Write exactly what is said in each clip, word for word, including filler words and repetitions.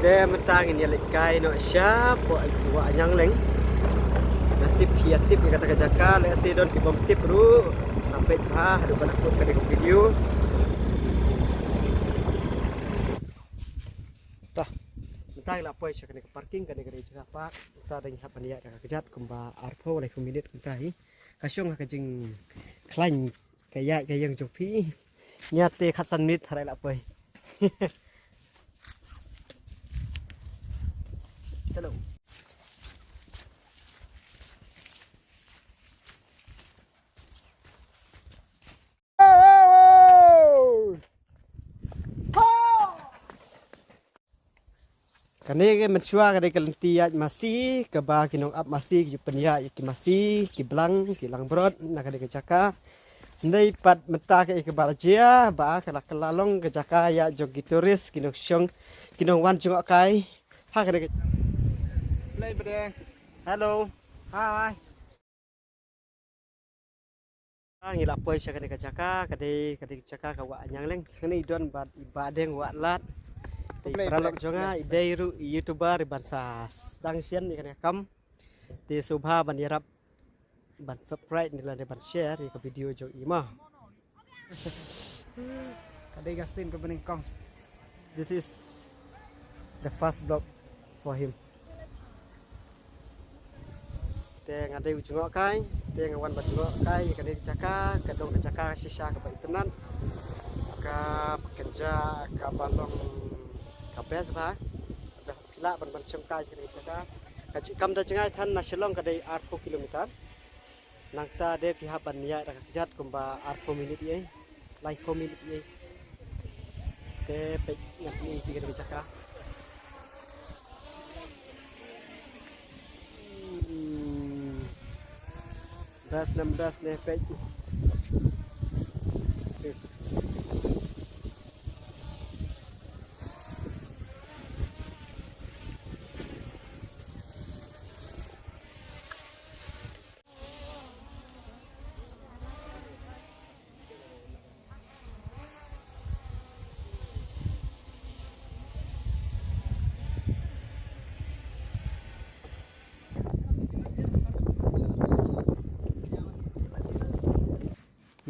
Te mynta ngin ïa leit kai noh sha Wah Anyang Leng. Nga tip phi ïa tip ïa kata ka jaka, lehse don ki bym tip ruh, sa peit bha haduh ban upload kane ka video. Ta, mynta ngi la poi sha kane ka parking, kane ka dei jaka park. Mynta dang hap ban ïaid da ka kjat kumba arphew laiphew minit kumta hi. Ka shong ha ka jingkhlaiñ ka ïaid ka ïeng jong phi. Nia te khatsan minit tharai la poi. Chalo. Kane ka mynshuwa ka dei ka lynti ïaid masi, kaba ki nongap masi ki ju pynïaid ïa ki masi, ki blang, ki langbrot na kane ka jaka. Hynrei pat mynta ka ïa kaba la jia ba ka la kylla long ka jaka ïaid jong ki tourist, ki nongshong, ki nongwan jngohkai. Ha kane ka. Hello. Hi. Ngi la poi sha kane ka jaka, ka dei, ka dei ka jaka ka Wah Anyang Leng. Kane i don bad i Bah Deng Wah Lad. Te i paralok jong nga, i dei ruh i YouTuber, i ban sa sdang shen ïa kane ka kam. Te sngewbha ban ïarap ban subscribe ne lane ban share ïa ka video jong i ma. Ka dei ka scene kaba nyngkong. This is the first vlog for him. Te nga dei u jngohkai, te nga wan ban jngohkai ïa kane ka jaka, ka dong ka jaka shisha kaba itynnad, ka kynja kaba long ka best bha. Phi lah ban ban shongkai sha kane ka jaka. Ka jingkam da jngai than na Shillong ka dei arphew kilometer. Nangta de phi hap ban ïaid da ka kjat kumba arphew minit ei, laiphew minit ei. Te peit ngat ni phi ka jaka. Hmm. Das nam das ne peit.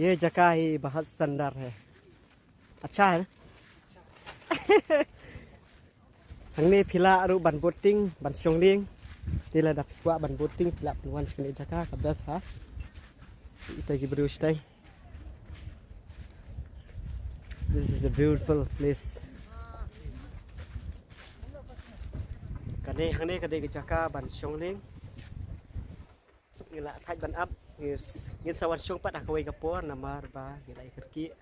ये जगह ही बहुत शानदार है, अच्छा है ना? Hangne phi lah ruh ban boating, ban shong lieng. Te lada phi kwah ban boating, phi lah ban wan sha kane jaka ka best ha. Ita ki briew shatai. This is a beautiful place. Kane hangne ka dei ka jaka ban shong lieng. Ngi la thait ban ap, ngi s-, ngin sa wan shong pat ha kawei ka por namar ba ngi la ïakyrkieh.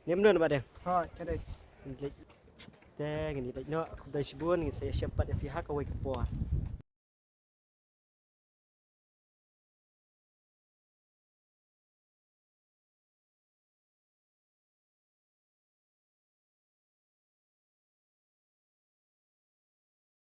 Ngim don ba dei. Hooid, ka dei. Ngin leit. Te ngin leit noh, khublei shibun, ngin sa ïashem pat ïa phi ha kawei ka por.